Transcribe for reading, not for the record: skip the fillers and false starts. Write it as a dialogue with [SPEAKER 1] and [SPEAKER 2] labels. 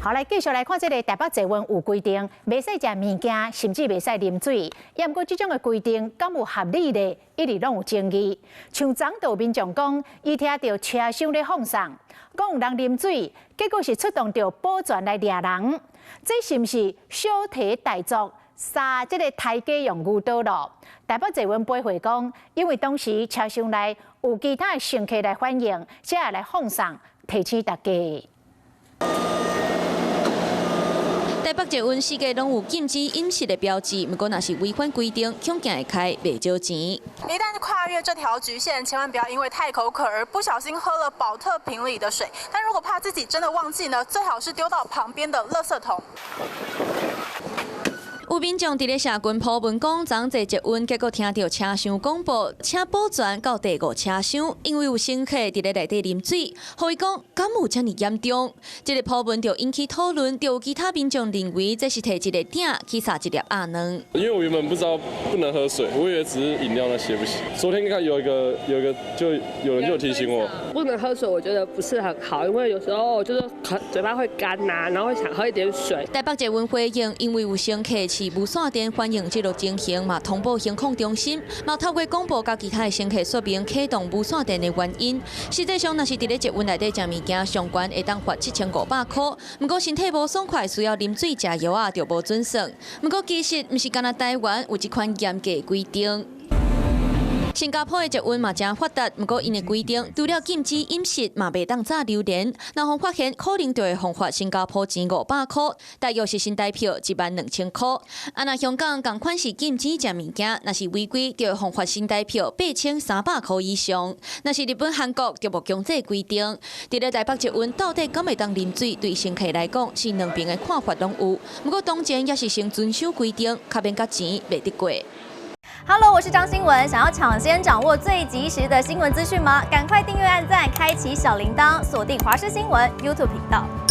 [SPEAKER 1] 好，來繼續來看這个台北捷運有規定，袂使食物件，甚至袂使啉水。毋過這種的規定敢有合理咧？一直攏有爭議。像昨就有民眾講，伊聽著車廂咧放送，講有人啉水，結果是出動著保全來掠人。這是毋是小題大做，殺這个刣雞用牛刀囉？台北捷運回覆講，因為當時車廂內有其他的乘客來反映，才會來放送提醒大家。
[SPEAKER 2] 台北捷運四界攏有禁止飲食的標誌，毋過若是違反規定，恐驚會開袂少錢。
[SPEAKER 3] 一旦跨越這條橘線，千萬不要因為太口渴而不小心喝了寶特瓶裡的水。但如果怕自己真的忘記呢，最好是丟到旁邊的垃圾桶。
[SPEAKER 2] 有民眾佇咧社群 po 文講，昨坐捷運，結果聽著車廂廣播，請保全到第五車廂，因為有乘客佇咧內底啉水，予伊講敢有遮爾嚴重？這个 po 文就引起討論，就有其他民眾認為這是提一个鼎去殺一粒鴨卵。
[SPEAKER 4] 因為我原本不知道不能喝水，我以為只是飲料那些不行。昨天看有一個就有人就提醒我，
[SPEAKER 5] 不能喝水，我覺得不是很好，因為有時候就是嘴巴會乾吶，然後會想喝一點水。
[SPEAKER 2] 台北捷運回應，因為有乘客持無線電反映這个情形，嘛通報行控中心，嘛透過廣播佮其他的乘客說明啟動無線電的原因。實際上，若是佇咧捷運內底食物件，上懸會當罰7500箍。毋過身體無爽快，需要啉水食藥仔，就無準算。毋過其實毋是干焦台灣有這款嚴格規定。新加坡的捷運嘛誠發達，毋過𪜶的規定除了禁止飲食，嘛袂當炸榴蓮。若予發現，可能就會予罰新加坡錢500箍，大約是新台票1萬2千箍。啊，若香港仝款是禁止食物件，若是違規，就會予罰新台票8300箍以上。若是日本、韓國就無強制規定。佇咧台北捷運到底敢會當啉水，對乘客來講是兩邊的看法攏有。毋過當前也是先遵守規定，較免佮錢袂得過。
[SPEAKER 6] Hello，我是張新聞。想要搶先掌握最及時的新聞資訊嗎？趕快訂閱、按讚、開啟小鈴鐺，鎖定華視新聞 YouTube 頻道。